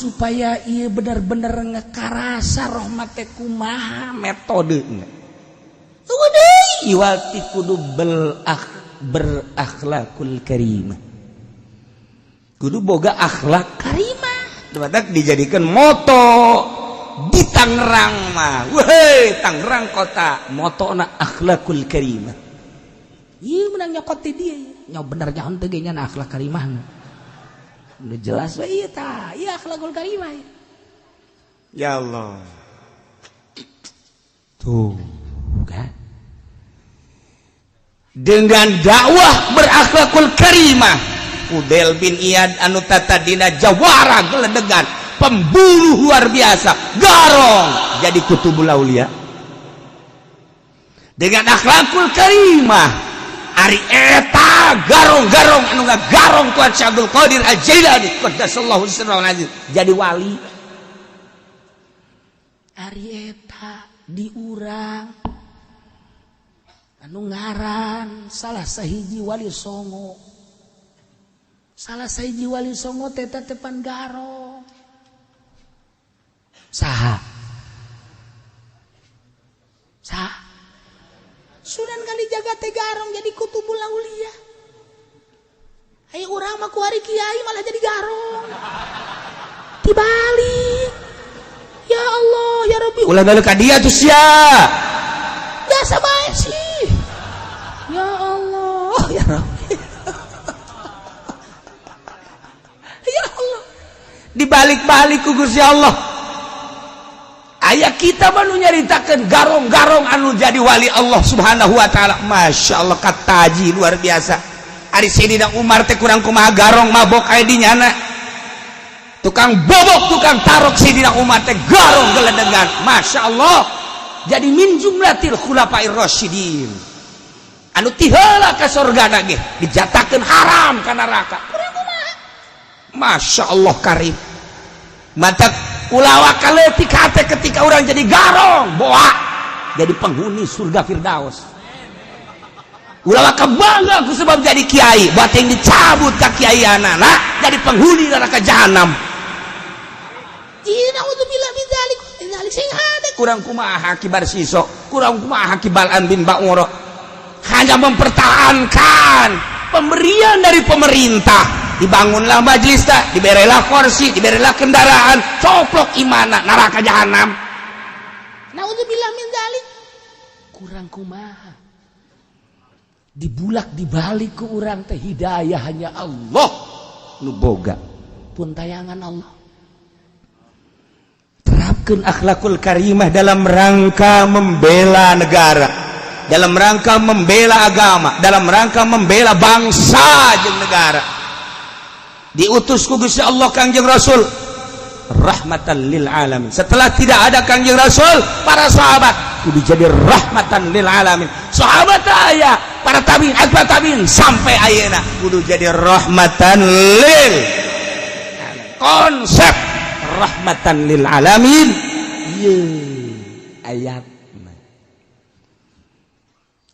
Supaya ieu bener-bener ngekarasa rahmat teh kumaha metodena. Tunggu deui wati kudu berakhlakul karimah. Kudu boga akhlak karimah. Batak dijadikan moto di Tangerang mah. Weh, Tangerang kota motona akhlakul karimah. Ieu menang nyokot ti dia. Nya bener nya henteu ge nya akhlak karimah. Udah jelas we ieu tah, ieu akhlakul karimah. Ya Allah. Tuh, kan? Dengan dakwah berakhlakul karimah, Fudel bin Iyad anu tatadina jawara geledegan, pembunuh luar biasa, garong, jadi kutubul aulia. Dengan akhlakul karimah, ari eta garong-garong anu ngagarong Tuhan Syekh Abdul Qadir Al-Jailani qaddasallahu sirrahul aziz jadi wali. Ari eta di urang anu ngaran salah sahiji wali songo. Salah sahiji wali songo teh tepan garong. Saha? Saha? Sunan Kalijaga teh garong jadi kutubul aulia. Ayo urang mah kuari kiai malah jadi garong. Dibalik. Ya Allah, ya Rabbi. Ulah balik ka dia tuh sia. Biasa bae sih. Ya Allah, ya Rabbi. Ya Allah. Dibalik-balik ku Gusti Allah. Aya kita mah nu nyaritakeun garong-garong anu jadi wali Allah Subhanahu wa taala. Masya Allah kataji luar biasa. Ari Sayyidina Umar teh kurang kumaha garong mabok aya di nyana. Tukang bobok, tukang tarok Sayyidina Umar teh garong geledegan. Masya Allah. Jadi min jumlatil khulafair rasyidin. Anu ti heula ka sorgana ge dijatakeun haram ka neraka. Kurang kumaha? Masya Allah karim. Mantap ulawa kaleutik hate ketika orang jadi garong boa jadi penghuni surga Firdaus. Ulawa kebangga ku sebab jadi kiai, buat yang dicabut ka kiai anak jadi penghuni neraka jahanam. Naudzubillah min dzalik. Dzalik sing hade kurang kumaha kibar siso, kurang kumaha kibalan bin Ba'ura. Hanya mempertahankan pemberian dari pemerintah. Dibangunlah majelis tak, diberilah kursi, diberilah kendaraan, coplok imana neraka jahanam. Naudzubillah min dzalik. Kurang kumaha. Dibulak dibalik ku urang teh hidayah hanya Allah nu boga. Pun tayangan Allah. Terapkan akhlakul karimah dalam rangka membela negara, dalam rangka membela agama, dalam rangka membela bangsa jeung negara. Diutus ku Gusti Allah Kangjeng Rasul rahmatan lil alamin. Setelah tidak ada Kangjeng Rasul, para sahabat kudu jadi rahmatan lil alamin. Sahabat aya, para tabiin, atba tabiin sampai ayeuna kudu jadi rahmatan lil alamin. Konsep rahmatan lil alamin ieu ayatna.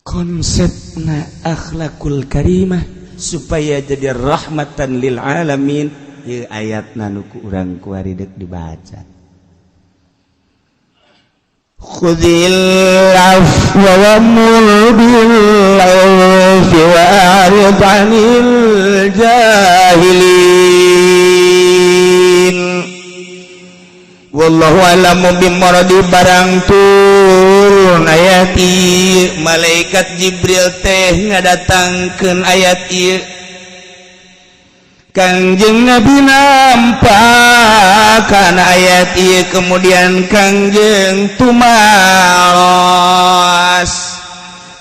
Konsepna akhlakul karimah supaya jadi rahmatan lil alamin ieu ayatna nu ku urang kuari deuk dibaca. Khudil afwa wa'mur bil 'urfi wa'rid 'anil jahilin. Wallahu a'lamu bimuradi. Barang turun ayat ieu, malaikat Jibril teh ngadatangkeun ayat ieu, Kangjeng Nabi nampak kana ayat ieu, kemudian Kangjeng tumaros.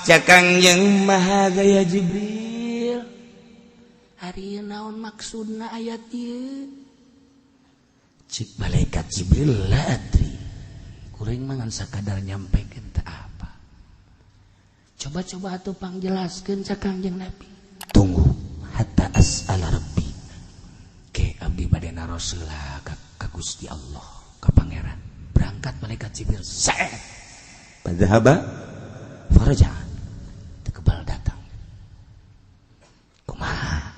Cak Kangjeng, "Maha gaya Jibril?" Ari naon maksudna ayat ieu? Cik malaikat Jibril, "La adri, kuring mah ngan sakadar nyampekeun teh apa." "Coba-coba atuh pangjelaskeun," cak Kangjeng Nabi. "Tunggu, hatta as'ala rabbi." Ke abdi bade naros heula ka Gusti Allah, ka Pangeran. Berangkat malaikat Jibril, set. Fadzahaba faraja. Teu kebal datang. "Kumaha?"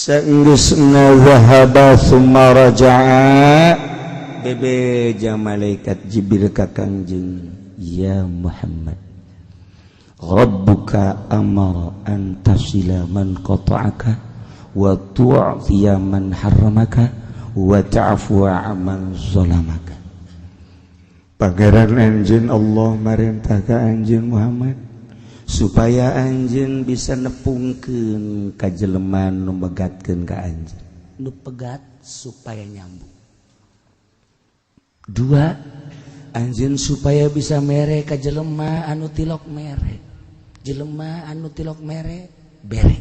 Saenggeusna zahaba summa raja'a, bebeja malaikat Jibril ka Kangjeng, "Ya Muhammad, Rabbuka amara an tasila man qata'aka wa tu'tiya man harramaka wa ta'fuwa amman zalamaka." Pangeran anjeun Allah marentah ka anjeun Muhammad supaya anjeun bisa nepungkeun ka jelema nu megatkeun ka anjeun, nu pegat supaya nyambung. Dua, anjeun supaya bisa mere ka jelema anu tilok mere, jelema anu tilok mere bere.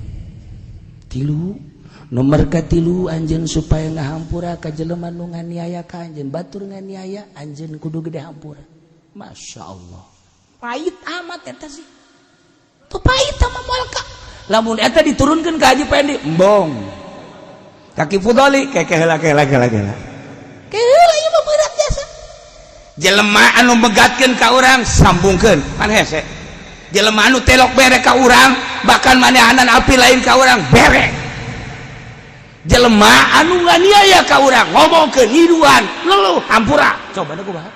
Tilu, nomor katilu, anjeun supaya ngahampura ka jelema nu nganiaya ka anjeun. Batur nganiaya anjeun kudu gede hampura. Masya Allah, pahit amat eta sih tuh, pahit sama moal ka. Lamun eta diturunkeun ka Haji Pendi, embong. Kaki Fudoli keke heula, kela kela kela kela, ieu mah berat jasa. Jelema anu megatkeun ka urang, sambungkeun, pan hese. Jelema anu telok bere ka urang, bahkan manehanan api lain ka urang, bere. Jelema anu nganiaya ka urang, ngomongkeun hiduan luluh, hampura. Coba da kumaha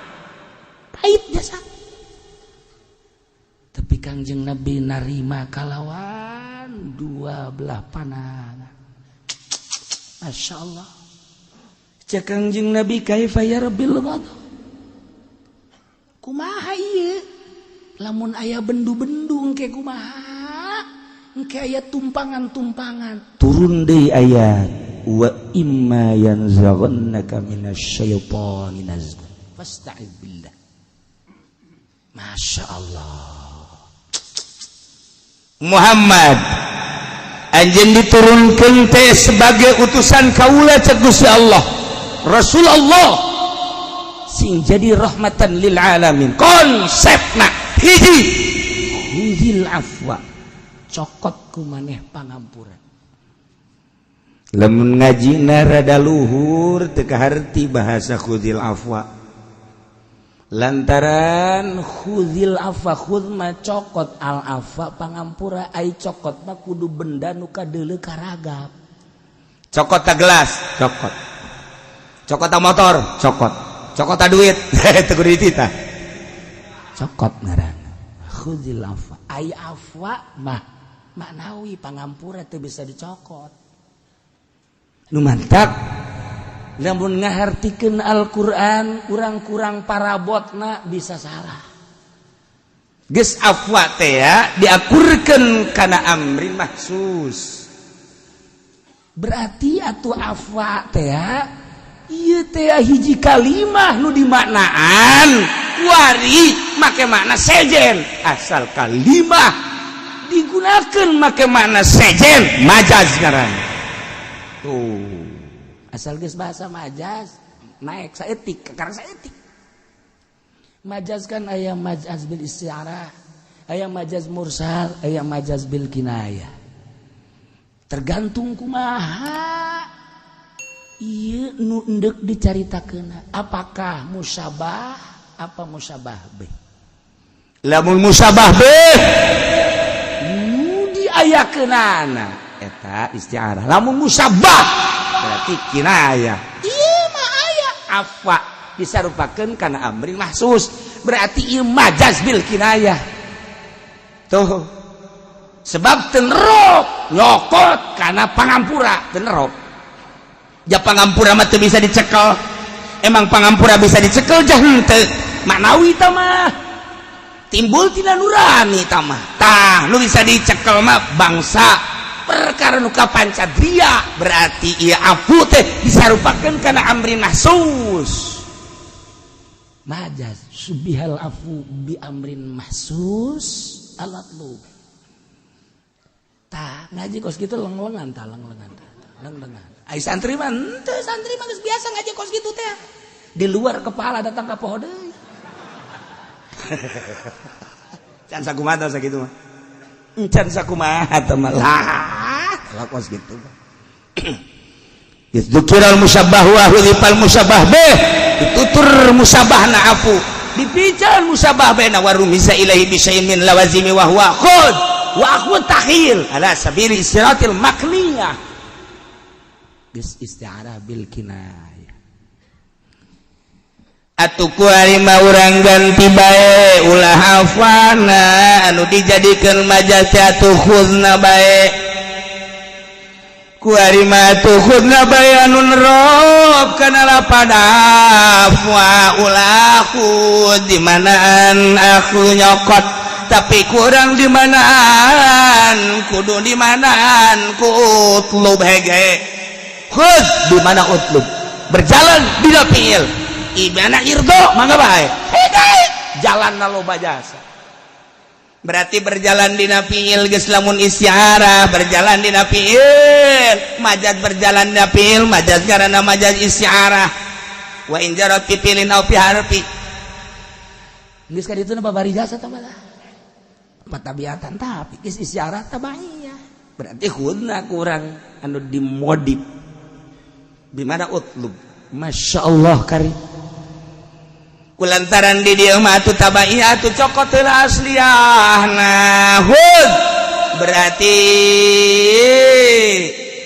pahit jasa. Tapi Kangjeng Nabi narima kalawan dua belah panangan. Masya Allah. Cek Kangjeng Nabi, "Kaifa yarbil ghadab?" Kumaha ieu lamun aya bendu-bendung ke kumaha engke aya tumpangan-tumpangan? Turun deui ayat, "Wa imma yanzaghannaka minasyaitani nazghun fasta'id billah." Masya Allah. Muhammad, anjeun diturunkan teh sebagai utusan kaula, cek Gusti Allah, Rasulullah sing jadi rahmatan lil alamin. Konsepna hiji, khuzil afwa, cokot ku maneh pangampura. Lamun ngajina rada luhur, teu kaharti bahasa khuzil afwa, lantaran khuzil afwa, khudz mah cokot, al afwa pangampura. Ai cokot mah kudu benda nu kadeuleu karagap. Cokot ta gelas, cokot. Cokot ta motor, cokot. Cokot ta duit, teu kudu dititah, cokot ngaranna khuzil afwa. Ai afwa mah maknawi, pangampura teu bisa dicokot. Nu mantap, lamun ngahartikeun Al-Qur'an urang kurang parabotna, bisa salah. Geus afwa teh ya diakurkeun kana amrin mahsus, berarti atuh afwa teh ieu teh hiji kalimah nu dimaknaan kuari make makna sejen. Asal kalimah digunakan make makna sejen, majaz ngaran tuh. Asal geus bahasa majaz, naik saeutik, karena saeutik. Majaz kan aya majaz bil isti'arah, aya majaz mursal, aya majaz bil kinayah, tergantung kumaha ieu nu endek dicaritakeun, apakah musyabah apa musyabah bih. Lamun musyabah bih nu diayakeunana eta isti'arah, lamun musyabah berarti kinayah. Ieu mah aya afwa disarupakeun kana amrin mahsus, berarti ieu majaz bil kinayah tuh, sebab tenrok nyokot kana pangampura. Tenrok ja pangampura mah teu bisa dicekel. Emang pangampura bisa dicekel? Jah henteu, maknawi ta mah, timbul tina nurani ta mah. Tah, nu bisa dicekel mah bangsa perkara nu kapancadria. Berarti ieu afu teh disarupakeun kana amrin mahsus, majaz syubbihal afu bi amrin mahsus alat lu. Tah, ngaji kos gitu leng-lengan, tah, leng-lengan, tah, leng-lengan. Ai santri mah henteu, santri mah geus biasa ngaji kos gitu teh, di luar kepala datang ka poho deui. Can sakumaha sakitu mah, can sakumaha teh mah lah kos gitu. Dzukiral musyabbah wa hudzifal musyabbah bih, ditutur musyabahna afu, dipican musyabbah bihna, wa rumisa ilaihi bi syai'in min lawazimi wa huwa khud wa akhud takhil ala sabili istiratil makniyah. Geus isti'arah bil kinayah. Atuh kuari mah urang ganti bae, ulah afwana anu dijadikeun majaz teh, atuh khudna bae. Kuari mah atuh khudna bae anu nerop kana lapad afwa, ulah khud di manaan aku nyokot, tapi kurang di manaan kudu di manaan ku utlub hege. Khud di mana utlub berjalan dina fiil, ibana irdo mangga bae hege jalan loba jasa, berarti berjalan dina fiil. Geus lamun isti'arah berjalan dina fiil, majaz berjalan dina fiil, majaz karena majaz isti'arah wa in jarat fi fi'lin aw fi harfi. Geus ka ditu babari jasa tah malah patabiatan, tapi geus isti'arah tabaiyah, berarti khudna kurang anu dimodif bimana utlub. Masya Allah karim. Kulantaran di dieu mah atuh tabaiyah, atuh cokot heula asliyah. Nah, hud berarti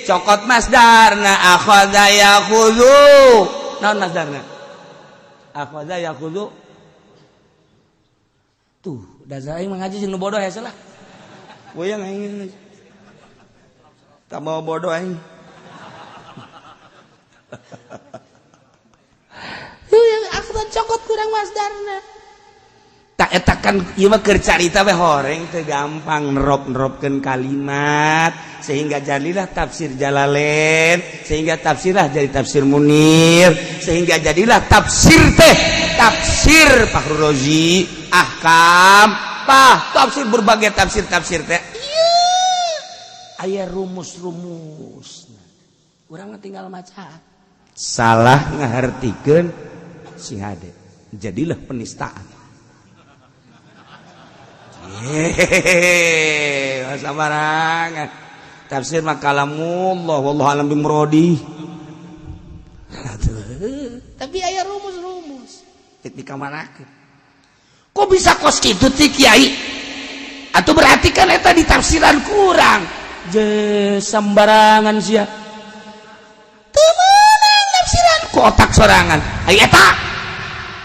cokot masdarna akhadha yakhudhu. Naon masdarna akhadha yakhudhu? Tuh dasar aing mengaji jeung nu bodoh hese lah. Goyang aing tambah bodoh aing. Tuh cokot kurang masdarna tak etakan. Ieu mah keur carita we, horeng teu gampang nerop-neropkeun kalimat sehingga jadilah tafsir Jalalain, sehingga tafsirlah jadi tafsir Munir, sehingga jadilah tafsir teh tafsir Fakhrur Razi, ahkam pah tafsir, berbagai tafsir-tafsir teh aya rumus-rumus. Urang mah tinggal maca, salah ngahartikeun si hade jadilah penistaan. Hehehe, sabarangan tafsir mah kalamullah, wallahu alam bimuradi, tapi aya rumus-rumus cek dikamanakeun. Kok bisa kos kitu ti kiai? Atau berarti kan eta ditafsiran kurang je, sembarangan sia teu meunang nafsiran ku otak sorangan. Aya eta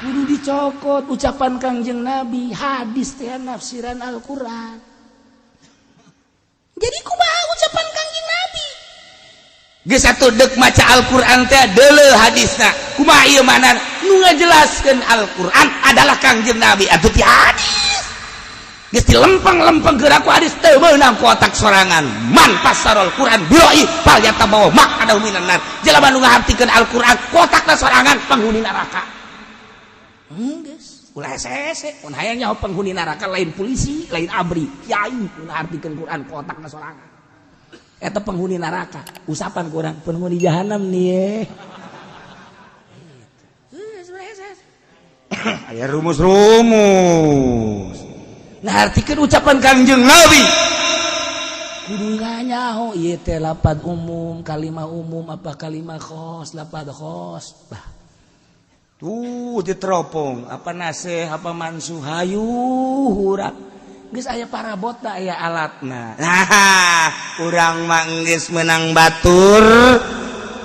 kudu dicokot ucapan Kangjeng Nabi, hadis teh nafsiran Al-Qur'an. Jadi kumaha ucapan Kangjeng Nabi? Geus atuh deuk maca Al-Qur'an teh deuleu hadisna, kumaha ieu mana nu ngajelaskeun Al-Qur'an adalah Kangjeng Nabi atuh ti hadis. Geus dilempeng-lempeng geura ku hadis, teu meunang ku otak sorangan. Man fassarul Qur'an bi ra'yi fal yatabawwa maq'adahu minan nar. Jelema nu ngahartikeun Al-Qur'an ku otakna sorangan, penghuni neraka. Geus ulah hese-hese mun hayang nyaho penghuni neraka lain polisi, lain ABRI, kiai nu ngahartikeun Qur'an ku otakna sorangan eta penghuni neraka. Usapan kurang penghuni jahanam nih. Aya rumus-rumus. Nah, artikan ucapan Kangjeng Nabi kudu nyaho ieu teh lapad umum, kalimah umum apa kalimah khos, lapad khos. Bah tuh diteropong apa nasih apa mansuh, hayu hurap geus aya parabotna, aya alatna. Nah, urang mah geus menang batur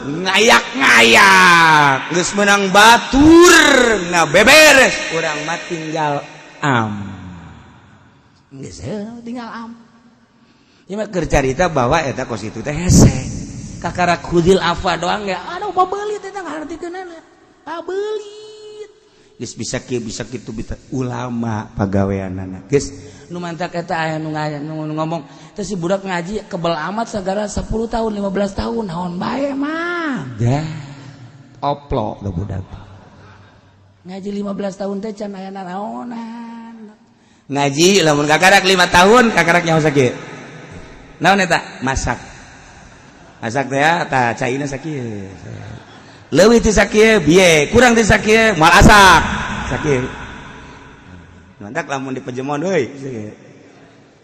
ngayak-ngayak, geus menang batur ngabeberes, urang mah tinggal am. Geus tinggal am. Ieu mah keur carita bahwa eta kos itu teh hese. Kakara khudil afwa doang ya, aduh pabelit eta ngahartikeunana. Pabelit. Geus bisa kieu, bisa kitu, bisa ulama pagaweanana. Geus nu mantak eta aya nu ngomong teh si budak ngaji kebel amat sagara 10 tahun, 15 tahun, naon bae mah. Dah. Oplok da budak. Ngaji 15 tahun teh can aya nanaonan. Ngaji lamun kakarak 5 tahun kakarak nyaho sakieu. Naon eta? Masak. Masak teh ya tah caina sakieu. Leuwih ti sakieu bieu, kurang ti sakieu moal asak. Sakieu. Mantak lamun di pejemon euy.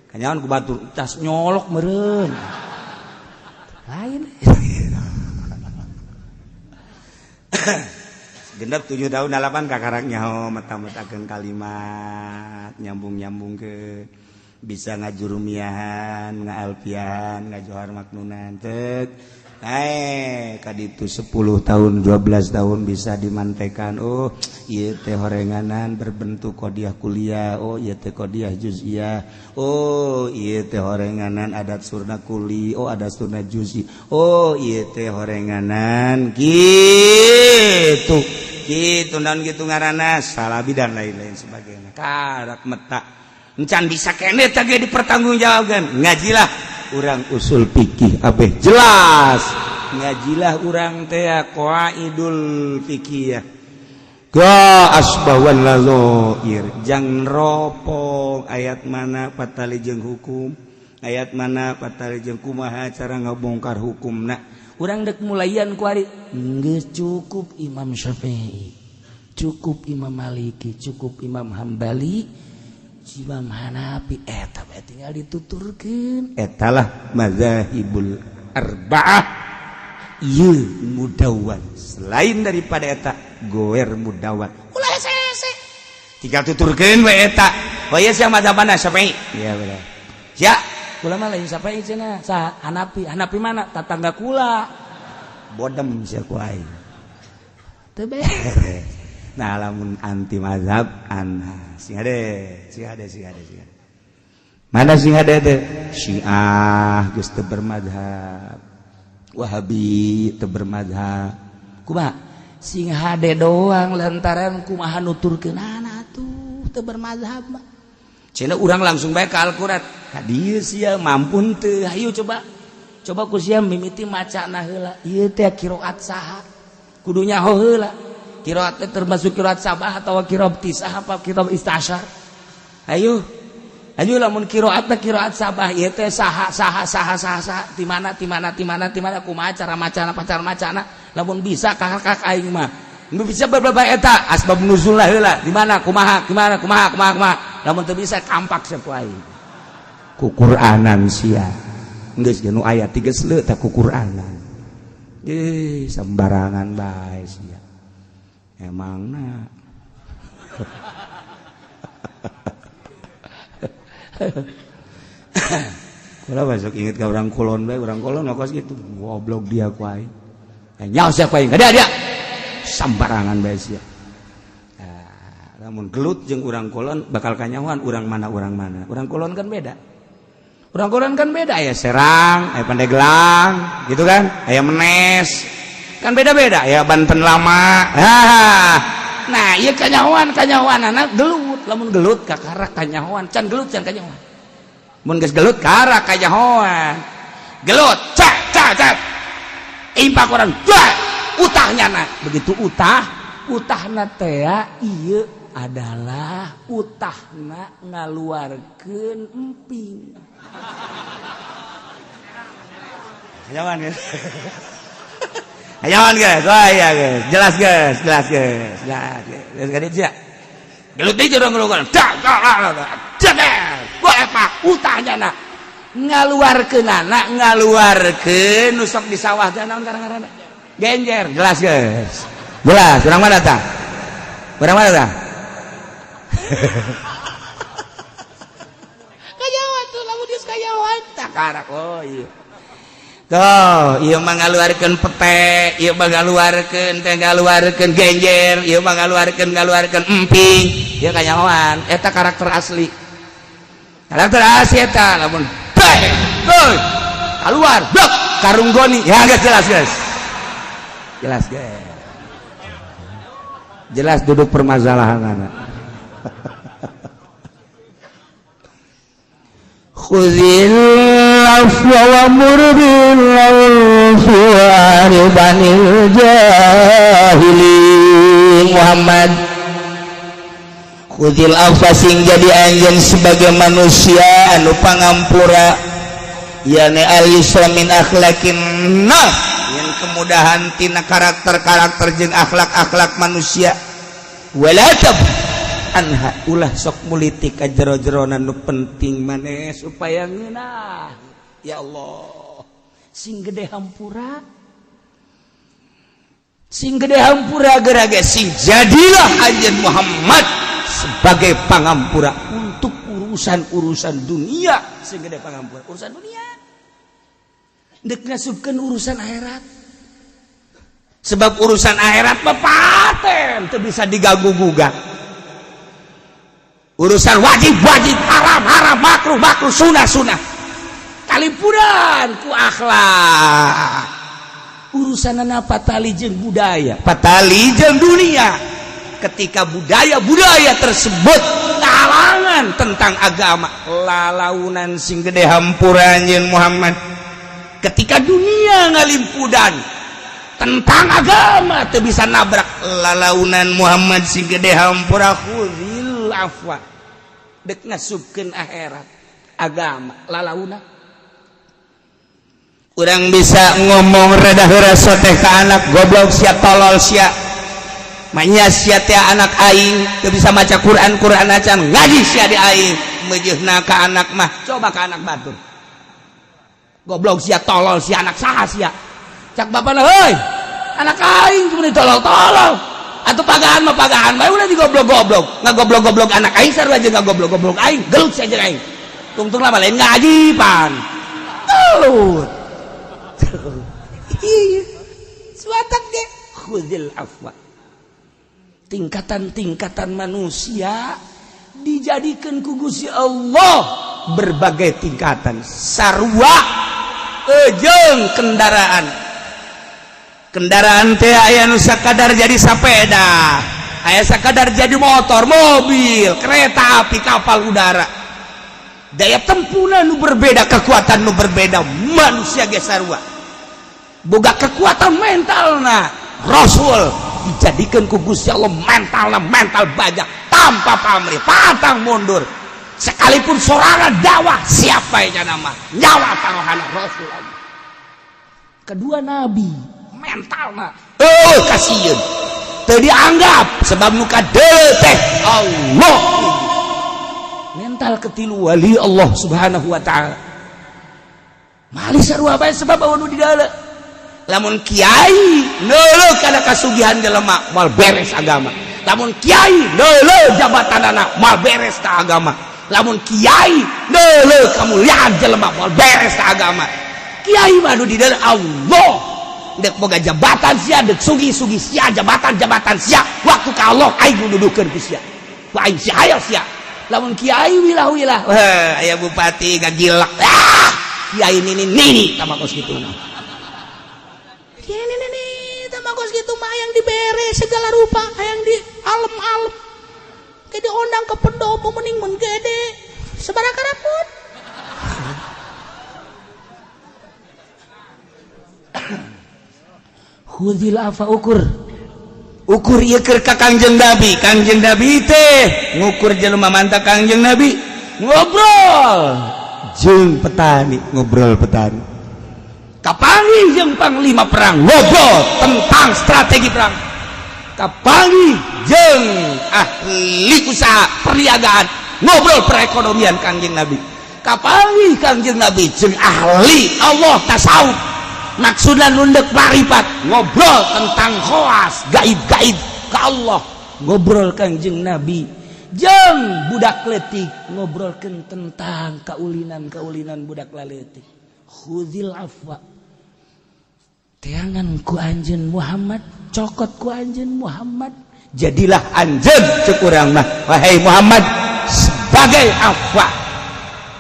Kanyawan ku batur tas nyolok meureun. Lain. Genep 7 tahun 8 kakarak nyaho meta-metakeun kalimat, nyambung-nyambung ke bisa ngajurumiahan, ngaalfiahan, ngajohar maknunan tek. Kaditu 10 tahun 12 tahun bisa dimantekan. Oh ieu teh horenganan berbentuk qodiyah kuliah, oh ieu teh qodiyah juz'iyah, oh ieu teh horenganan adat surna kuli, oh ada surna juz'i, oh ieu teh horenganan gitu gitu naon gitu ngaranna salabi dan lain-lain sebagainya. Karak meta encan bisa kene teh ge dipertanggungjawabkeun. Ngajilah urang usul fikih abeh jelas, ngajilah urang teh qawaidul fikih ga asbawan lazoir, jang ropong ayat mana patali jeung hukum, ayat mana patali jeung kumaha cara ngabongkar hukumna. Urang dek mulayan kuari geus cukup Imam Syafi'i, cukup Imam Maliki, cukup Imam Hambali, Imam Hanafi, eta bae tinggal dituturkeun. Etalah mazahibul arba'ah ieu mudawan. Selain daripada eta goer mudawan, ulah hese-hese, tinggal tuturkeun we eta. Oh iya, sia mazhab mana? Syafi'i. Iya bener sia, kula mah lain Syafi'i cenah. Saha? Hanafi. Hanafi mana? Tatangga kula. Bodem sia ku aing teu beres. Nah, lamun anti mazhab ana sing hade, sing hade, sing hade, sing hade. Mana sing hade teh? Syiah geus teu bermadhab, Wahabi teu bermadhab. Kumaha sing hade doang lantaran kumaha nuturkeunana tuh teu bermadhab mah. Cenah urang langsung bae ka Al-Qur'an. Ka dieu sia mampu teu? Hayu coba. Coba ku sia mimiti macana heula. Ieu teh qiraat saha? Kudu nyaho heula. Qiraat teh termasuk qiraat sabah atau qiraat tisah apa qiraat istasyar? Ayo. Ayo lamun qiraat teh qiraat sabah ieu teh saha saha saha saha saha, di mana di mana di mana di mana, kumaha cara macana, pacar macana. Lamun bisa kakak aing mah bisa beberapa eta asbab nuzul lah heula, di mana, kumaha, gimana, kumaha, kumaha, kumaha. Lamun teu bisa kampak sia ku aing ku Qur'anan sia. Geus nu aya tiga seleut teh ku Qur'anan. Eh, sembarangan bae sia emangna. Kula masuk inget ke orang kulon bae, orang kulon kos gitu. Goblok dia ku aing. Nyaho sia ku aing. Dia dia. Sembarangan bae sia. Nah, lamun gelut jeung urang kulon bakal kanyahoan urang mana urang mana. Urang kulon kan beda. Urang kulon kan beda, aya Serang, aya Pandeglang, gitu kan? Aya Menes. Kan beda-beda, ya Banten lama. Nah, iya kanyahoan, kanyahoan anak gelut, lamun gelut kakara kanyahoan, can gelut can kanyahoan. Mun geus gelut kakara kanyahoan. Gelut, cak cak cak. Impak orang, cak, utahnya na. Begitu utah, utahna teh ieu adalah utahna ngaluarkeun emping. Kanyahoan guys. Ayo guys, wah iya guys, jelas guys, jelas guys, jelas guys. Geus sia. Gelut deui urang gelut. Dak dak dak. Gua epak utahnya na. Ngaluarkeun anak, ngaluarkeun nu sok di sawah teh naon ngaranna? Genjer, jelas guys. Jelas, urang mana tah? Urang mana tah? Kayawan tuh lamun geus kayawan tah karak. Oh iya. Tuh, ieu mah ngaluarkeun pete, ieu mah ngaluarkeun teh ngaluarkeun genjer, ieu mah ngaluarkeun ngaluarkeun emping, ieu kanyahoan, eta karakter asli. Karakter asli eta lamun beh, heuy, keluar, blok, karung goni. Ya geus jelas guys. Jelas guys. Jelas duduk permasalahan. Khuzil afwa wa'mur bil 'urfi wa'rid 'anil jahilin. Muhammad, khuzil afwa, sing jadi anjeun sebagai manusia anu pangampura, yani al yusra min akhlaqin nas, yang kemudahan tina karakter-karakter jeung akhlak-akhlak manusia. Wala tab anha, ulah sok mulitik ka jero-jerona nu penting maneh supaya ngeunah. Ya Allah, sing gede hampura, sing gede hampura geura ge sing jadilah anjeun Muhammad sebagai pangampura untuk urusan-urusan dunia. Sing gede pangampura urusan dunia. Dek ngasupkeun urusan akhirat. Sebab urusan akhirat mah paten teu bisa diganggu gugat. Urusan wajib-wajib, haram-haram, makruh-makruh, sunah-sunah. Kalimpuran ku akhlak. Urusan patali jeung budaya, patali jeung dunia. Ketika budaya-budaya tersebut kalangan tentang agama, lalaunan sing gede hampura anjeun Muhammad. Ketika dunia ngalimpudan tentang agama teu bisa nabrak, lalaunan Muhammad sing gede hampura. Khudzil afwa, dek ngasupkeun akhirat agama lalaunan. Urang bisa ngomong rada heura teh ka anak, "Goblok sia, tolol sia, manya sia teh anak aing teu bisa maca Quran, Quran acan ngaji sia di aing." Meujeuhna ka anak mah, coba ka anak batur, "Goblok sia, tolol sia, anak saha sia?" Cak bapana, "Heuy, anak aing cuma ditolol-tolol atau pagahan mah pagahan bae, ulah digoblok-goblok, ngagoblok-goblok anak aing sarua jeung ngagoblok-goblok aing, gelut sia jeung aing, tungtung lah lain ngaji pan." Gelut. Iya, suatak ge khudzil afwa. Tingkatan-tingkatan manusia dijadikan ku Gusti Allah berbagai tingkatan, sarua ejeng kendaraan. Kendaraan teh aya nu sakadar jadi sepeda, aya sakadar jadi motor, mobil, kereta api, kapal udara. Daya tempuhna nu berbeda, kekuatan nu berbeda. Manusia ge sarua boga kekuatan mental. Nah, Rasul dijadikan ku Gusti Allah mentalna mental baja, tanpa pamrih, pantang mundur sekalipun sorangan dakwah. Siapa yang nama nyawa taruhan Rasul Allah. Kedua nabi mentalna, oh, kasihan teu dianggap sebab muka teh Allah. Mental ketilu wali Allah Subhanahu wa Ta'ala. Malih sarua bae, sebab nu di dalam. Lamun kiai neuleuh kana kasugihan jelema, moal beres agama. Lamun kiai neuleuh jabatan anak, moal beres ka agama. Lamun kiai neuleuh kamuliaan jelema, moal beres ka agama. Kiai mah nu di dalam Allah. Dek boga jabatan sia, dek sugi-sugi sia, jabatan-jabatan sia, waktu ka Allah aing nu nuduhkeun ku sia, ku aing sia, hayo sia. Lamun kiai wilah-wilah, wah, aya bupati gagilak, ah, kiai nini nini sama kos kitu. Kiai nini nini sama kos kitu mah yang dibere segala rupa, yang di alem-alem kayak diundang ke pendopo, mending mun gede sabaraha karapun. Khudzil afwa, ukur ukur ieu keur ka Kangjeng Nabi. Kangjeng Nabi teh ngukur jelema mantap. Kangjeng Nabi ngobrol jeung petani, ngobrol petani, kapanggih jeung panglima perang, ngobrol tentang strategi perang, kapanggih jeung ahli usaha perniagaan, ngobrol perekonomian. Kangjeng Nabi kapanggih, Kangjeng Nabi jeung ahli Allah, tasawuf, maksudnya nundek marifat, ngobrol tentang khoas gaib-gaib ke Allah. Ngobrol Kangjeng Nabi jeung budak letik, ngobrolkan tentang kaulinan-kaulinan budak laletik. Khudzil afwa, teangan ku anjeun Muhammad, cokot ku anjeun Muhammad. Jadilah anjeun, cek urang mah, wahai Muhammad, sebagai afwa,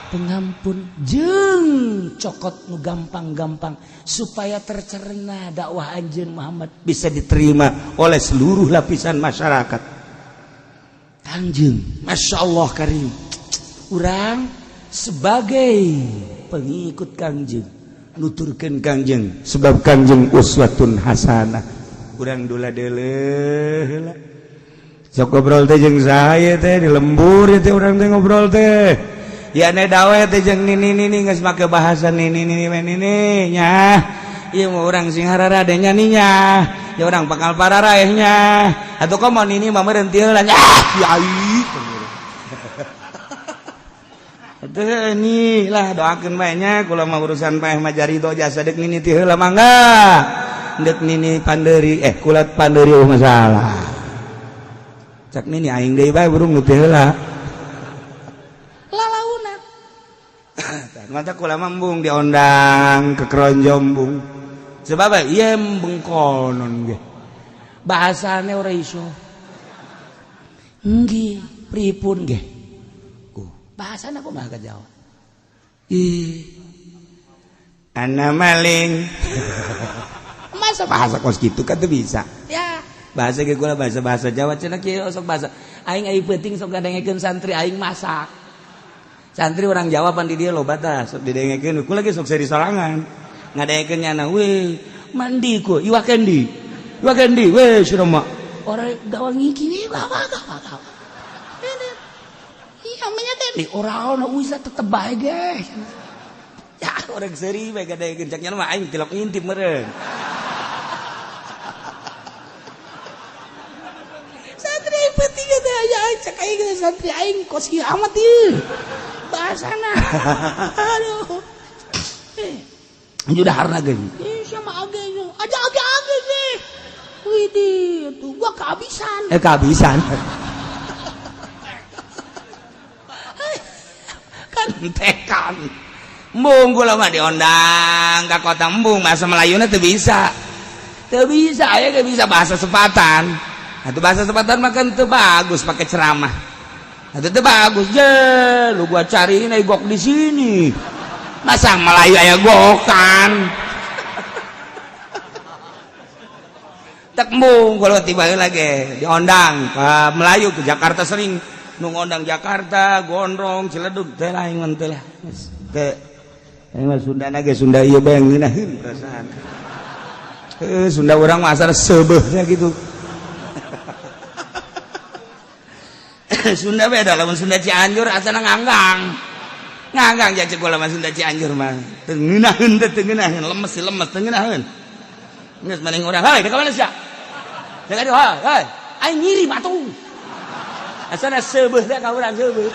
pengampun jeung cokot nu gampang-gampang, supaya tercerna dakwah anjeun Muhammad bisa diterima oleh seluruh lapisan masyarakat. Kangjeng Masya Allah karim. Urang sebagai pengikut Kangjeng nuturkeun Kangjeng, sebab Kangjeng uswatun hasanah. Urang dula deuleuh heula, sok ngobrol teh jeung saya teh di lembur teh, urang teh ngobrol teh ya ne dawe teh jeung nini nini, geus make bahasa nini nini nini nya. Ieu mah urang sing hararade nya nya, ya urang bakal pararaeh nya atuh. Komo nini mah meureun teu heula nya, kiai atuh ini lah, doakeun bae nya. Kula mah urusan paeh mah jarido jasa. Deuk nini ti heula mangga, deuk nini pandeuri, kulat pandeuri, oh masalah. Cak nini aing deui bae burung nu teu heula. Lalaunan. Mata kula mambung diondang ke keronjong bung. Sebab ieu bengkonon ge. Bahasane ora iso. Nggih, pripun ge? Bahasana kumaha ka Jawa? Ih. Ana maling. Masa bahasa kos kitu kan teu bisa. Ya. Bahasa ge kula bahasa-bahasa Jawa cenah kieu sok bahasa. Aing ai peuting sok ngadengekeun santri aing masak. Santri orang Jawa pan di dieu loba tah sok didengekeun. Kula ge sok seri sorangan. Ngadengekeun nyana we mandi ku iwak endi. Iwak endi we cenah mah. Orang gawang iki gawa gawa gawa. Iya namanya teh ora ono wisa tetep bae ge. Ya orang seri bae ngadengekeun cak nyana mah aing tilok ngintip meureun. Santri penting teh aya cek aing santri aing kos ieu amat ieu. Bahasana. Aduh. Anju daharna ge. Ih sama age aja age age ge. Widih tuh gua kehabisan. Kehabisan. Kan tekan. Embung kula mah diondang ka kota embung bahasa Melayuna teu bisa. Teu bisa aya ge bisa bahasa sepatan. Atuh bahasa sepatan mah kan teu bagus pakai ceramah. Atuh teu bagus je, lu gua cariin aya gok di sini. Masa Melayu aya gokan. Tek embung kalau tiba lagi diondang ke Melayu ke Jakarta sering nu ngondang Jakarta, Gondrong, Ciledug teh lain teh lah. Teh aing mah Sunda na ge Sunda ieu bae ngeunaheun perasaan. Heuh Sunda urang mah asal seubeuhnya gitu. Sunda beda lamun Sunda Cianjur asana nganggang. Nganggang ja cek kula mah Sunda Cianjur mah. Teu ngeunaheun teh teu ngeunaheun, lemes sih lemes teu ngeunaheun. Geus maning urang, heuy ka mana sia? Deuk aduh, heuy. Aing ngirim atuh. Asana seubeuh teh ka urang seubeuh.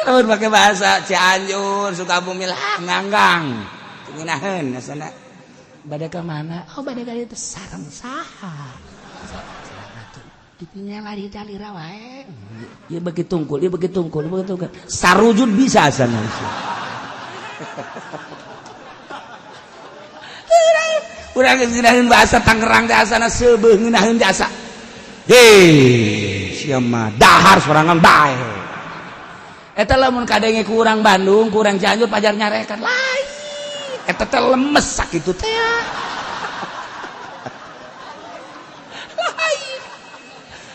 Lamun pake bahasa Cianjur, Sukabumi lah nganggang. Teu ngeunaheun asana. Bade ka mana? Oh bade ka dieu sareng saha? Dipinya lari dalira wae. Ieu beuki tungkul, ieu beuki tungkul, ieu beuki tungkul. Sarujud bisa asana. Urang geus ngeunaheun bahasa Tangerang teh asana seubeuh ngeunaheun jasa. Hei, sia mah dahar sorangan bae. Eta lamun kadenge ku urang Bandung, ku urang Cianjur pajar nyarekan lain. Eta teh lemes sakitu teh. Lain.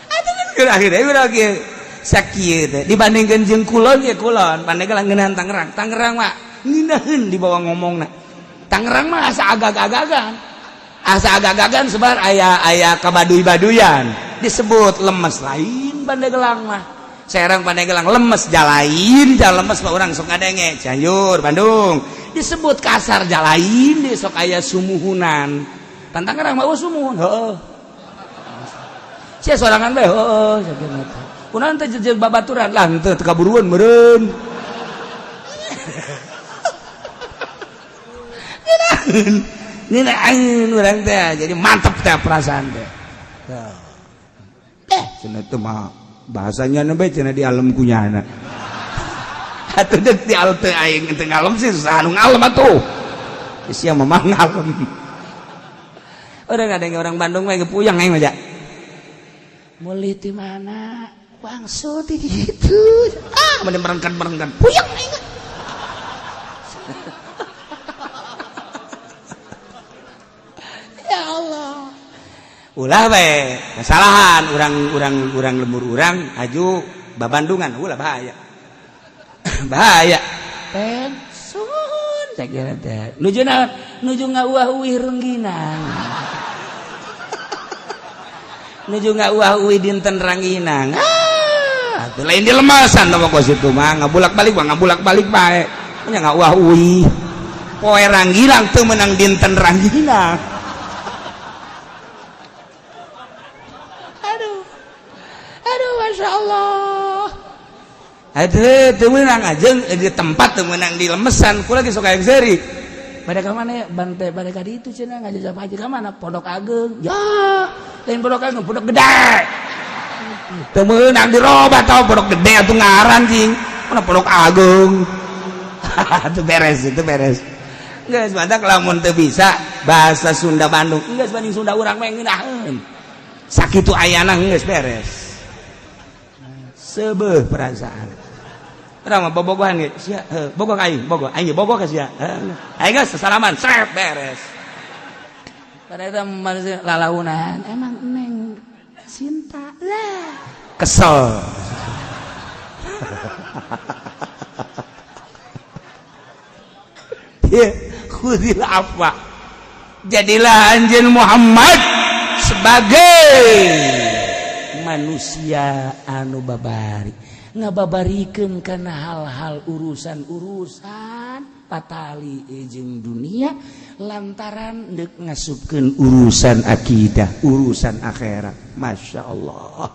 Atuh geus akhirnya urang ge sakieu teh dibandingkeun jeung kulon ge kulon, Pandeglang ngeunahan Tangerang. Tangerang mah ngeunaheun dibawa ngomongna. Tangerang mah asa agag-agagan. Asa agag-agagan sebar aya kabaduy-baduyan. Disebut lemes lain Pandeglang mah. Serang Pandeglang lemes jalain, jal lemes mah urang sok ngadenge Cianjur, Bandung. Disebut kasar jalain di sok aya sumuhunan. Pan Tangerang mah eueuh sumuhun, heueuh. Sia sorangan bae heueuh sakieu teh. Kunaon teh jeung babaturan lah henteu teu kaburuan meureun. Ngeunaheun urang teh jadi mantep teh perasaan teh. Cenah teh mah bahasanya bae cenah di alam kunyana. Atuh deuk di alam teh aing teu ngalem sih susah anu ngalem atuh. Sia mah ngalem. Urang ngadenge orang Bandung mah puyeng aing mah ja. Meuli ti mana? Wangsul ti ditu. Ah, mending merengkan-merengkan. Puyeng aing. Ya Allah. Ulah bae kesalahan urang-urang urang lembur urang aju babandungan ulah bahaya. Bahaya. Pensun cek kira teh. Nuju naon? Nuju ngauah-uih rengginang. Nuju ngauah-uih dinten rangginang. Ah, atuh lain di lemasan tah kos itu mah ngabulak-balik mah ngabulak-balik bae. Nya ngauah-uih. Poe rangginang teu meunang dinten rangginang. Aduh. Aduh, Masya Allah. Aduh, teu meunang aja di tempat teu meunang di lemesan. Kula ge sok hayang seuri. Bade ka mana ya? Bante bade ka ditu cenah ngajajah haji ka mana? Pondok Ageng. Ya, lain Pondok Ageng, Pondok Gede. Teu meunang dirobah tau Pondok Gede atuh ngaran cing. Mana Pondok Agung. Itu beres, itu beres. Geus matak lamun teu bisa bahasa Sunda Bandung, geus banding Sunda urang mah ngeunaheun. Sakitu ayana geus beres. Seubeuh perasaan. Urang mah bobogohan ge, sia heuh, bogoh ka aing, bogoh, aing ge bogoh ka sia. Heuh. Aing geus sasalaman, srep beres. Pada itu manusia lalaunan, emang neng cinta lah. Kesel. Ya, khudil afwa. Jadilah anjeun Muhammad sebagai manusia anu babari, ngababarikeun kana hal-hal urusan-urusan patali jeung dunia lantaran deuk ngasupkeun urusan akidah, urusan akhirat. Masya Allah,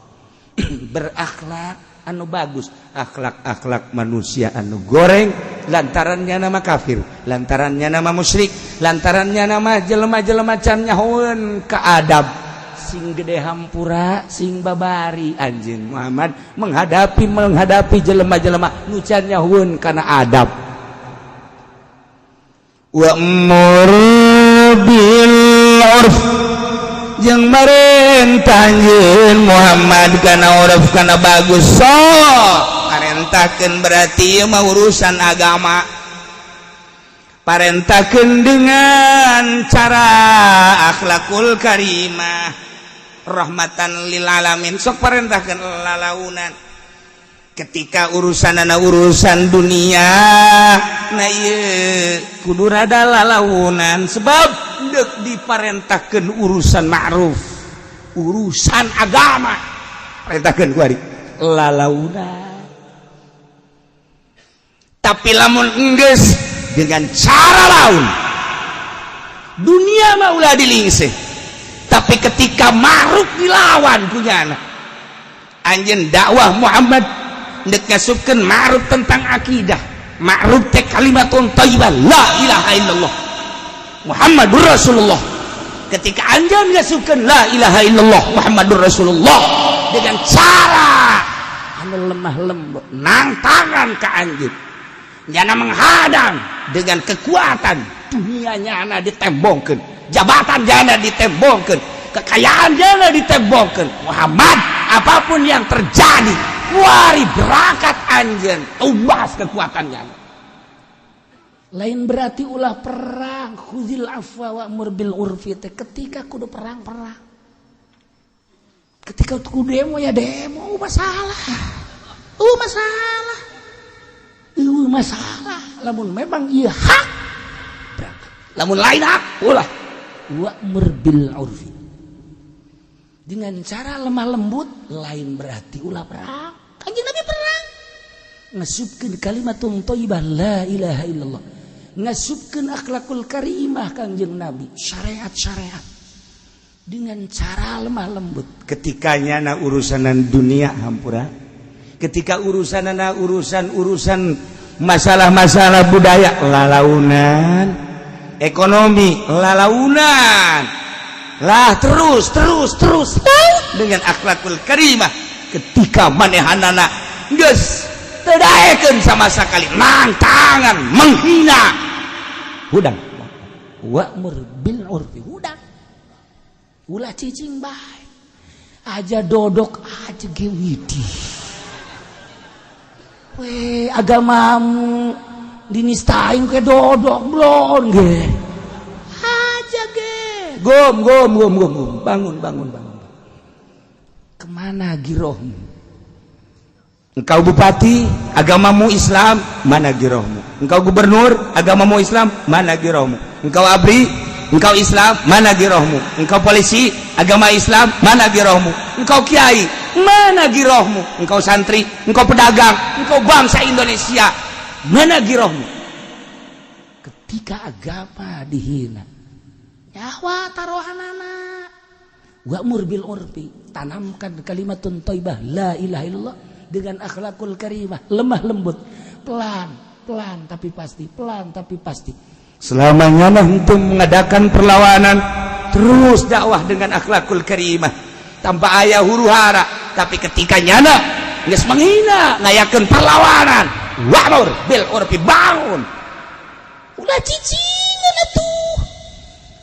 berakhlak anu bagus, akhlak-akhlak manusia anu goreng lantarannya nama kafir, lantarannya nama musyrik, lantarannya nama jelema-jelema can nyahoeun ka adab. Sing gede hampura, sing babari anjeun Muhammad menghadapi menghadapi jelema-jelema nu can nyahoeun kana adab. Wa'mur bil urf, jeung marentah anjeun Muhammad kana urf, kana bagus. Sok parentahkeun, berarti ieu mah urusan agama. Parentahkeun dengan cara akhlakul karimah, rahmatan lil alamin. Sok parentahkeun lalaunan ketika urusanana urusan dunia. Nah, ieu kudu rada lalaunan sebab deuk diparentahkeun urusan ma'ruf, urusan agama. Parentahkeun ku ari lalaunan. Tapi lamun enggeus dengan cara laun dunia mah ulah dilingseh, tapi ketika ma'ruf dilawan punya anak anjeun dakwah Muhammad ndek ngasupkeun ma'ruf tentang akidah. Ma'ruf teh kalimatun thayyibah, la ilaha illallah Muhammadur Rasulullah. Ketika anjeun ngasupkeun la ilaha illallah Muhammadur Rasulullah dengan cara anu lemah lembut, nangtangan ka anjeun, nyana menghadang dengan kekuatan dunia, nyana ditembongkeun, jabatan nyana ditembongkeun, kekayaan nyana ditembongkeun. Muhammad, apapun yang terjadi, wari berangkat anjeun tumbas kekuatannya. Lain berarti ulah perang. Khuzil afwa wa'mur bil urfi teh ketika kudu perang, perang, ketika kudu demo ya demo. Masalah, masalah, masalah. Lamun memang iya hak, berangkat. Lamun lain hak, ulah. Wa'mur bil urfi dengan cara lemah lembut, lain berarti ulah perang. Kanjeng Nabi perang ngasupkeun kalimatun thayyibah, la ilaha illallah, ngasupkeun akhlakul karimah. Kanjeng Nabi syariat-syariat dengan cara lemah lembut. Ketika nyana urusanan dunia hampura, ketika urusanana urusan-urusan masalah-masalah budaya lalaunan, ekonomi lalaunan lah, terus terus terus dengan akhlakul karimah. Ketika manehanana geus teu daekeun sama sekali, nangtangan, menghina, hudang. Wa'mur bil urfi, hudang, ulah cicing bae aja, dodok aja ge widih we. Agamamu dinistain ke dodok blon ge aja ge. Gom gom gom gom gom, bangun bangun bangun. Kemana girohmu? Engkau bupati, agamamu Islam, mana girohmu? Engkau gubernur, agamamu Islam, mana girohmu? Engkau ABRI, engkau Islam, mana girohmu? Engkau polisi, agama Islam, mana girohmu? Engkau kiai, mana girohmu? Engkau santri, engkau pedagang, engkau bangsa Indonesia, mana girohmu? Ketika agama dihina, nyawa taruhanana. Wa'mur bil urfi, tanamkan kalimatun thayyibah, la ilaha illallah, dengan akhlakul karimah, lemah lembut, pelan pelan tapi pasti, pelan tapi pasti. Selamanya untuk mengadakan perlawanan, terus dakwah dengan akhlakul karimah tanpa aya huru hara. Tapi ketika nyana geus menghina, ngayakeun perlawanan, wa'mur bil urfi, bangun, ulah cicingan atuh.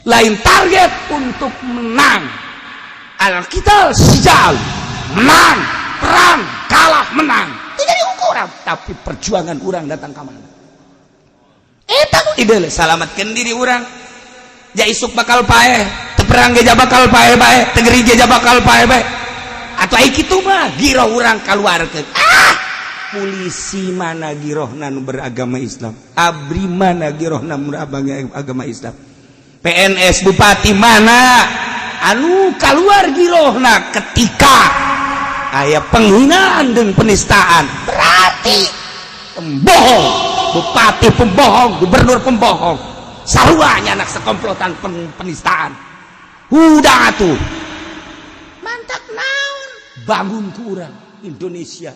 Lain target untuk menang, al-qital sijal, menang perang, kalah menang itu jadi ukuran, tapi perjuangan orang datang ke mana. Eta nu ide salamatkan diri orang. Ja isuk bakal paeh, teu perang ge bakal paeh bae, teu gering ge bakal paeh bae. Atau ai kitu mah giroh urang kaluarkeun. Ah, polisi mana girohna nu beragama Islam? ABRI mana girohna nu beragama Islam? PNS, bupati mana anu keluar girohna ketika aya penghinaan dan penistaan? Berarti pembohong, bupati pembohong, gubernur pembohong, saruanya anak sekomplotan penistaan. Udah tuh, Mantap naon? Bangun ku urang Indonesia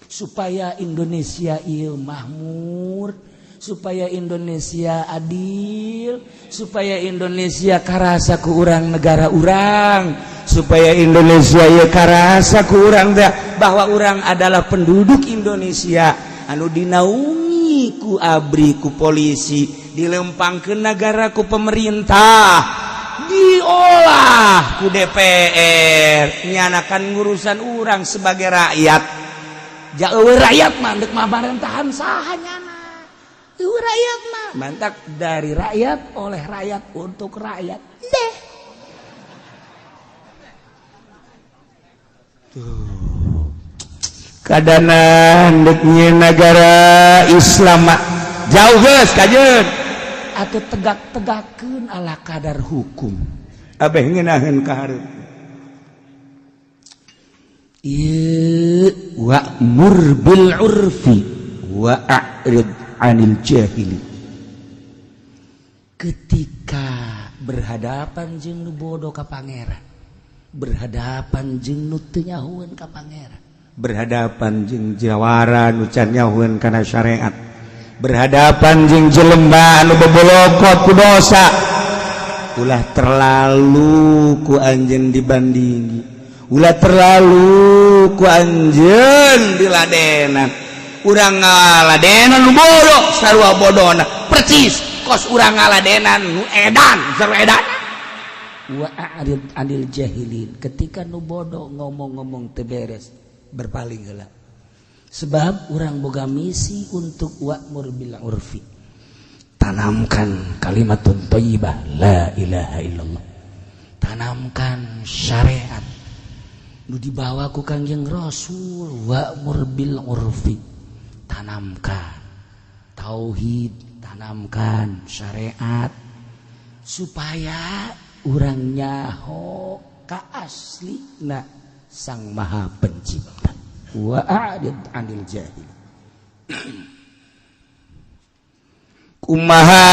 supaya Indonesia ieu makmur, supaya Indonesia adil, supaya Indonesia karasa ku urang negara urang, supaya Indonesia ieu karasa ku urang bahwa urang adalah penduduk Indonesia anu dinaungi ku ABRI, ku polisi, dilempang ke negara ku pemerintah, diolah ku DPR, nyanakan ngurusan urang sebagai rakyat. Jauh rakyat mah dek mah pemerintahan saha nyana? Rakyat mah. Mantap, dari rakyat, oleh rakyat, untuk rakyat. Deh. Tuh kadanan deknya negara Islam jauh geus kajeun atau tegak-tegakeun ala kadar hukum, abeh ngeunaheun ka hareup. Ieu wa'mur bil urfi wa a'rid anil jahili. Ketika berhadapan jeung nu bodoh ka pangeran, berhadapan jeung nu teu nyahoeun ka pangeran, berhadapan jeung jawara nu can nyahoeun kana syariat, berhadapan jeung jelema anu bebolokot ku dosa, ulah terlalu ku anjeun dibandingi, ulah terlalu ku anjeun diladenan. Urang ngaladenan nu bodoh sarua bodona, percis kos urang ngaladenan nu edan sarua edan. Wa a'rid anil jahilin. Ketika nu bodoh ngomong-ngomong teu beres, berpaling heula, sebab urang boga misi untuk wa'mur bil urfi, tanamkan kalimatun thayyibah la ilaha illallah, tanamkan syariat nu dibawa ku Kangjeng Rasul. Wa'mur bil urfi, tanamkan tauhid, tanamkan syariat supaya urang nyaho ka aslina Sang Maha Pencipta. Wa a'rid anil jahil. Kumaha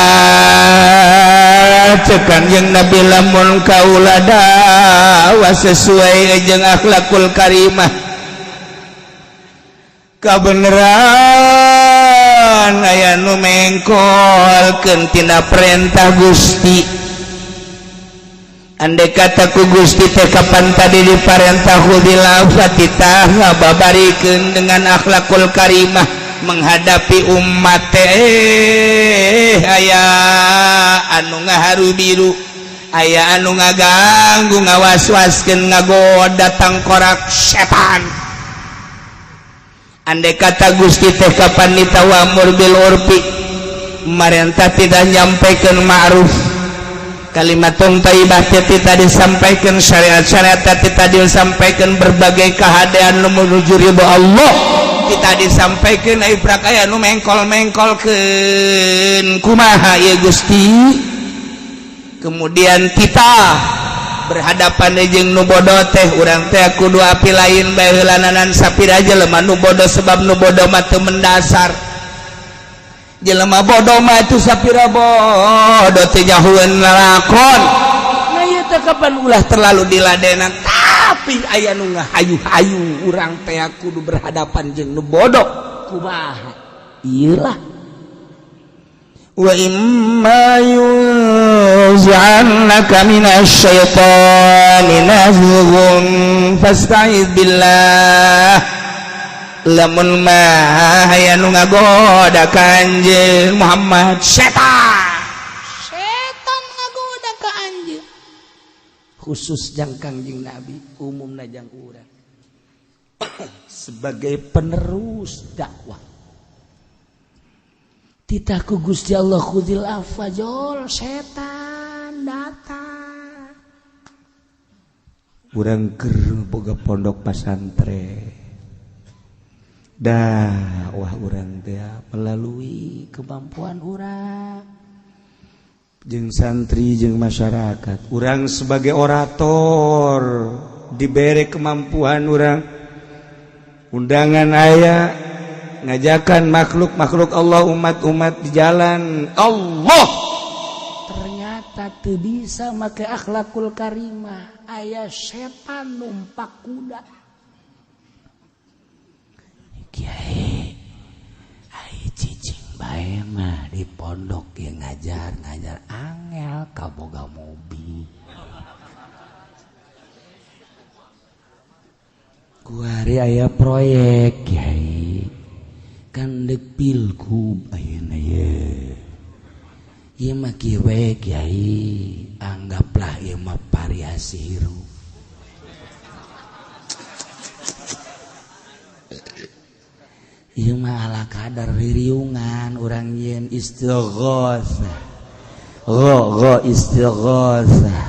cekan yang Nabi lamun kaula dakwah sesuai jeung akhlakul karimah, kabeneran aya nu mengkolkeun tina perintah Gusti. Andai kata ku Gusti teh kapan tadi diparentah khudil afwa, titah ngababarikeun dengan akhlakul karimah menghadapi umat teh, aya anu ngaharu biru, aya anu ngaganggu, ngawas-waskeun, ngagoda tangkorak setan. Andai kata Gusti teh kapan nitah wa'mur bil urfi, marentah tidak nyampaikan ma'ruf, kalimat thayyibah teh disampaikan, syariat-syariat tadi disampaikan, berbagai keadaan nu menuju ridho Allah kita disampaikan, ai prak aya nu mengkol-mengkolkeun, kumaha ieu Gusti? Kemudian kita berhadapan jeung nu bodoh teh, urang teh kudu api lain bae heulananan sapira jelema nu bodoh, sebab nu bodoh mah teu mendasar. Jelema bodoh mah itu sapira bodoh teh nyahoeun lalakon. Nah, ieu teh kapan ulah terlalu diladenan, tapi aya nu ngahayu-hayu, urang teh kudu berhadapan jeung nu bodoh kumaha? Iyalah, wa imma Yanzi'annaka minasyaitani nazghun fasta'idz billah. Lamun mah aya nu ngagoda ka anjeun Muhammad, setan. Setan ngagoda ka anjeun. Khusus jang Kangjeng Nabi, umumna jang urang sebagai penerus dakwah. Titah ku Gusti Allah, khudzil afwa, jol setan datang. Urang keur boga pondok pasantren, dakwah urang teh melalui kemampuan urang jeung santri jeung masyarakat. Urang sebagai orator diberi kemampuan, urang undangan aya, ngajakan makhluk-makhluk Allah, umat-umat di jalan Allah. Ternyata teu bisa make akhlakul karimah, aya setan numpak kuda. Kiai, ai cicing bae mah di pondok ya, ngajar ngajar angel kaboga mobil. Kuari aya proyek, Kiai, kan dek pilgub ayeuna ye. Ieu mah kieu we, Kiai, anggaplah ieu mah variasi hirup. Ieu mah ala kadar ririungan urang yen istighotsah. Gho istighotsah.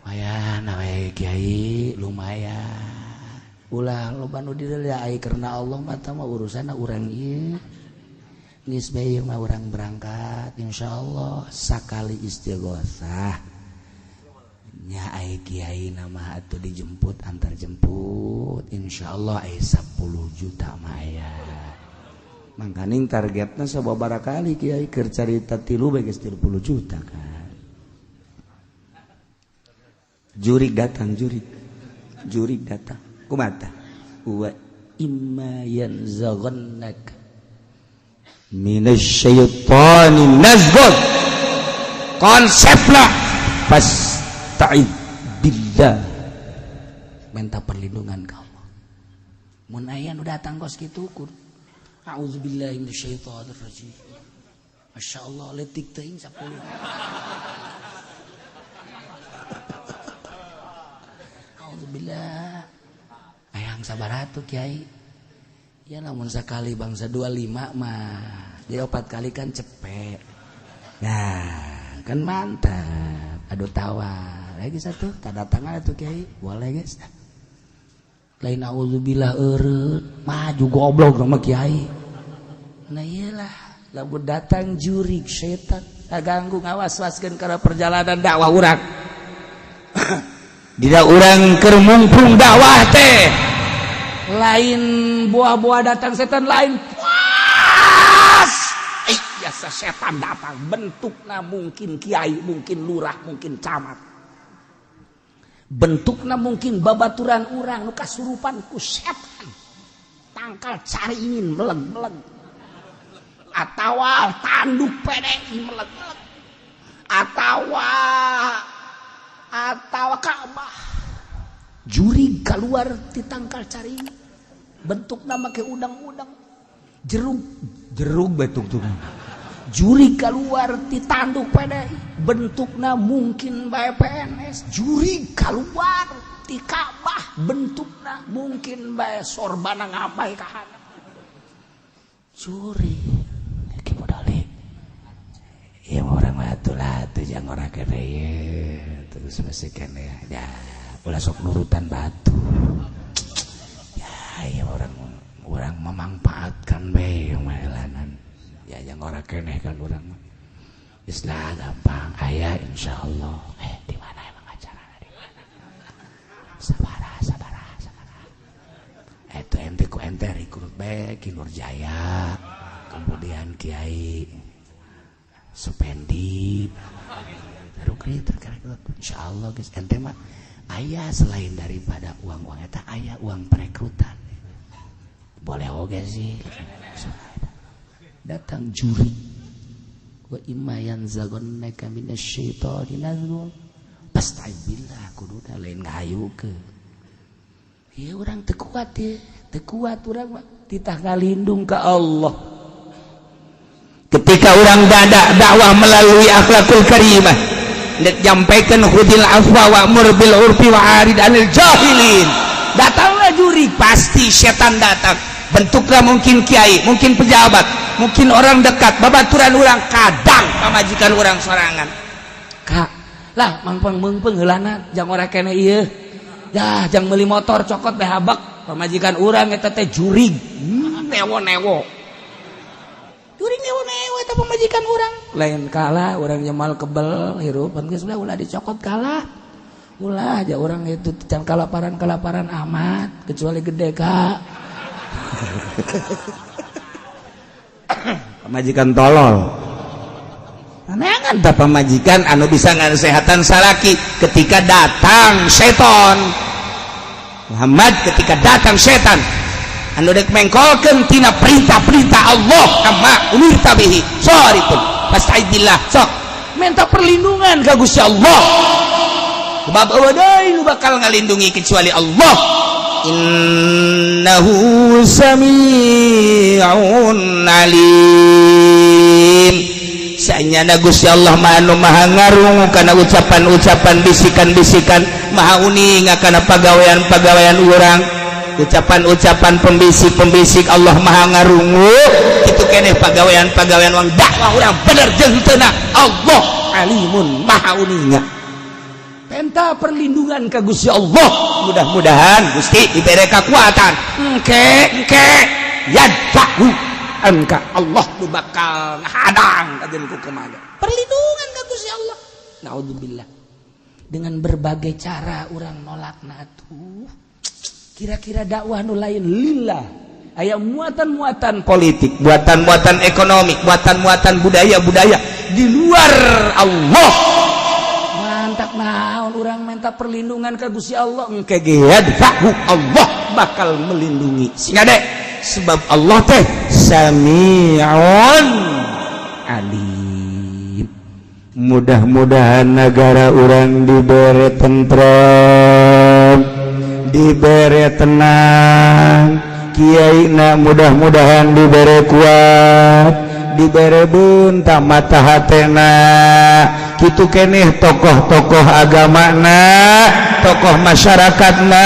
Lumayan we Kiai, lumayan. Ulah loba nu dideuleu ai karena Allah mah tah mah urusanna urang ieu. Geus bae ieu mah urang berangkat insyaallah sakali istighotsah. Nya ai kiai nama atuh dijemput antar jemput insyaallah ai 10 juta mah aya. Mangkaning targetna sababaraha kali kiai keur carita tilu bae geus 30 juta kan. Jurik datang, jurik. Jurik datang. Kumaha? Wa imma yanzaghannaka minasyaitani nazghun. Konsepna pas ta'id billah, minta perlindungan ke Allah. Mun aya nu datang kos kitu kur a'udzubillahi minasyaitonir rajim. Masyaallah leutik teuing 10. A'udzubillah. Hayang sabar atuh Kiai. Ya lamun sakali bangsa 25 mah jadi 4 kali kan cepet. Nah, kan mantap. Aduh tawar lagi satu tanda tangan atuh Kiai, boleh guys. Lain auzubillah eureun, maju goblok sama Kiai. Nah iyalah, lamun datang jurig setan ganggu ngawas-waskeun kana perjalanan dakwah urang. Dina urang keur mungpung dakwah teh lain buah-buah datang setan lain puas. Biasa setan datang bentukna mungkin kiai, mungkin lurah, mungkin camat. Bentukna mungkin babaturan urang nu kasurupan ku setan. Tangkal cari ingin meleg-meleg. Atawa tanduk PDI meleg-meleg. Atawa Ka'bah. Jurig keluar ti tangkal cari ingin. Bentukna make udang-udang. Jeruk jeruk batuk-tuk. Juri keluar ti tanduk PDI, bentukna mungkin bae PNS. Juri keluar ti Ka'bah, bentukna mungkin bae sorbana ngapai ka handap. Juri ki modali ieu urang mah atuh lah atuh jang ora kene ye terus masih kene ya ulah sok nurutan batu ya. Ieu urang memanfaatkan bae mah ya yang ora keneh kan urang mah. Islah gampang aya insyaallah. Di mana emang acarana, di mana? Sabaraha sabaraha sabaraha. Eta ente ku ente rekrut bae Ki Nurjaya, kemudian Kiai Supendi. Rekrut rekrut insyaallah geus ente mah aya selain daripada uang-uang eta aya uang perekrutan. Boleh oge sih. Datang juri. Wa imma yanzaghannaka minasyaitani nazghun fasta'idz billah. Kudu lain ngahayukeun ieu, urang teu kuat ye, teu kuat urang mah, titah ngalindung ka Allah. Ketika orang dada dakwah melalui akhlakul karimah, nek nyampaikan khudil afwa wa'mur bil urfi wa arid anil jahilin, datanglah juri, pasti setan datang, bentuknya mungkin kiai, mungkin pejabat, mungkin orang dekat, babaturan orang, kadang pamajikan orang sorangan. Kak lah, mangpeng mengpeng heulana jang ora kene ieu ya, jang meuli motor cokot teh habak. Pamajikan urang eta teh jurig, newo-newo. Jurig newo-newo eta pamajikan urang. Lain kalah urang nyemal kebel hirup geus ulah dicokot, kalah ulah aja orang itu can kalaparan kalaparan amat, kecuali gede kak. Pamajikan tolol. Neangan tak pamajikan anu bisa ngasehatan salaki ketika datang seton Muhammad, ketika datang setan anu dek mengkolkeun tina perintah-perintah Allah, amma umirta bihi sorry pun fasta'idillah, sok minta perlindungan ka Gusti Allah. Sebab euweuh deui nu bakal ngalindungi kecuali Allah. Innahu sami'un alim. Sanyana Gusti Allah mah anu maha ngarungu kana ucapan-ucapan, bisikan-bisikan, maha uninga kana pagawean-pagawean urang, ucapan-ucapan pembisik-pembisik Allah maha ngarungu. Itu keneh pagawean-pagawean wang dakwah urang bener jeung henteu, Allah alimun, maha uninga. Penta perlindungan ka Gusti Allah. Mudah-mudahan Gusti diberi kekuatan, engke engke yadfa'u anka, Allah nu bakal ngahadang kajeun ku kumaha. Perlindungan ka Gusti Allah. Naudzubillah, dengan berbagai cara orang nolak. Nah tuh, kira-kira dakwah nu lain lillah aya muatan-muatan politik, muatan-muatan ekonomi, muatan-muatan budaya-budaya di luar Allah. Mantap, naon orang minta perlindungan ke Gusti Allah. Engke ge yadfa'u, Allah bakal melindungi. Sing ade, sebab Allah teh sami'un alim. Mudah-mudahan negara urang diberi tentrem, diberi tenang, kiai na mudah-mudahan diberi kuat, diberi bunta mata hatena kitu keneh, tokoh-tokoh agama na, tokoh masyarakat na,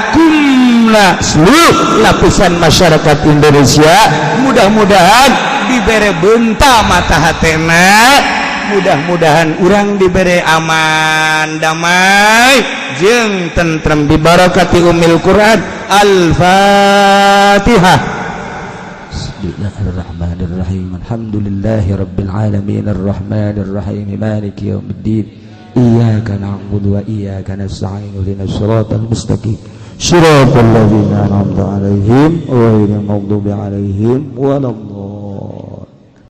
kumna, seluruh lapisan masyarakat Indonesia mudah-mudahan diberi benta mata hatena. Mudah-mudahan urang diberi aman, damai jeung tentrem dibarakati umil Quran. Al-Fatihah. Bismillahirrahmanirrahim. Alhamdulillahi rabbil alamin arrahmanir rahim maliki yaumiddin. Iyyaka na'budu wa iyyaka nasta'in ihdinas siratal mustaqim. Shiratal ladzina an'amta 'alaihim ghairil maghdubi 'alaihim waladdallin.